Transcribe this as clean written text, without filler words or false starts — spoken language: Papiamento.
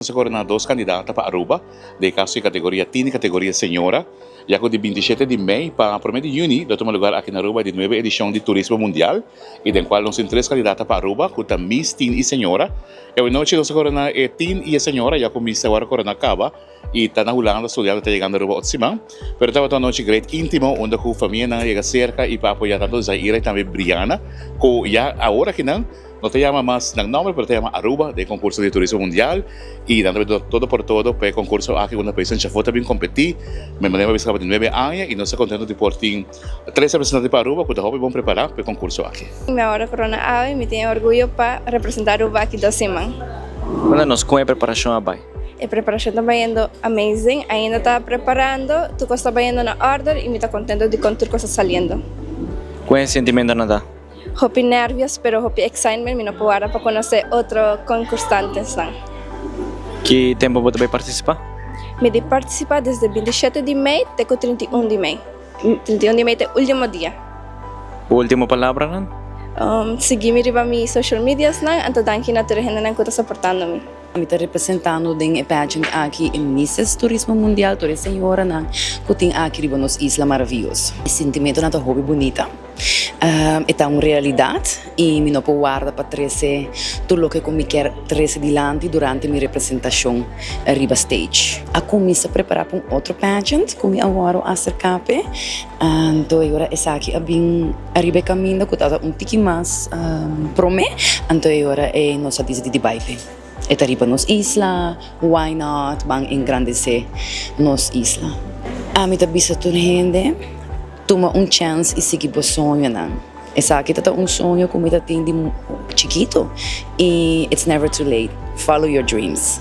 Nos a corona dos candidata pa Aruba, den caso di categoria teen y categoria señora, ya cu di 27 di mei pa 1 di juni lo tuma lugar aki na Aruba di nuebe edicion di Turismo Mundial y den cual nos tin tres candidata pa Aruba cu ta Miss Teen y Señora. E awenochi nos a corona e teen y e señora ya cu Miss awor a corona caba y ta na Hulanda studiando y ta yegando Aruba otro siman. Pero tabata un anochi great intimo unda cu famianan a yega cerca y pa apoya tanto Zaira y tambe Brianna cu ya awor akinan No ta yama mas nan nomber pero ta yama Aruba den e concurso di turismo mundial y nan ta bin todo por todo pa e concurso aki unda paisnan chafó ta bin competi. Mi manera bisa caba di nuebe aña y nos ta contento di por tin tres representante pa Aruba cu ta hopi bon prepara pa e concurso aki. Mi a ora corona awe y mi tin e orguyo pa representa Aruba aki dos siman. Unda nos con e preparacion a bay? E preparacion ta bayendo amazing, ainda ta preparando, tur cos ta bayendo na order y mi ta contento di con tur cos ta saliendo. Con e sentimentonan ta? Hopi nervios pero hopi excitement mi no por warda pa conoce otro concurstantesnan. Ki tempo bo ta bay participa? Mi di participa desde 27 di mei te cu 31 di mei. 31 di mei ta e ultimo dia. Bo ultimo palabranan? Sigui mi riba mi social mediasnan anto danki na tur e hendenan cu ta soportando mi. Mi ta representando den e pageant aki e Misses Turismo Mundial, tur e señoranan cu tin aki riba nos isla maraviyoso. E sentimentonan ta hopi bunita. E ta un realidad y mi no por warda pa trece tur loke cu mi kier trece dilanti durante mi representacion riba stage. A cuminsa prepara pa un otro pageant cu mi a wòrdu acerca p'e, anto e ora esaki a bin ariba e caminda cu tabata un tiki mas prome, anto e ora e nos a dicidi di bay p'e. E ta riba nos isla, why not ban engrandece nos isla. Ami ta bisa tur hende. Tuma un chèns i sigui bo soñonan. Esaki ta ta un soño ku mi ta tin di chikito i it's never too late. Follow your dreams.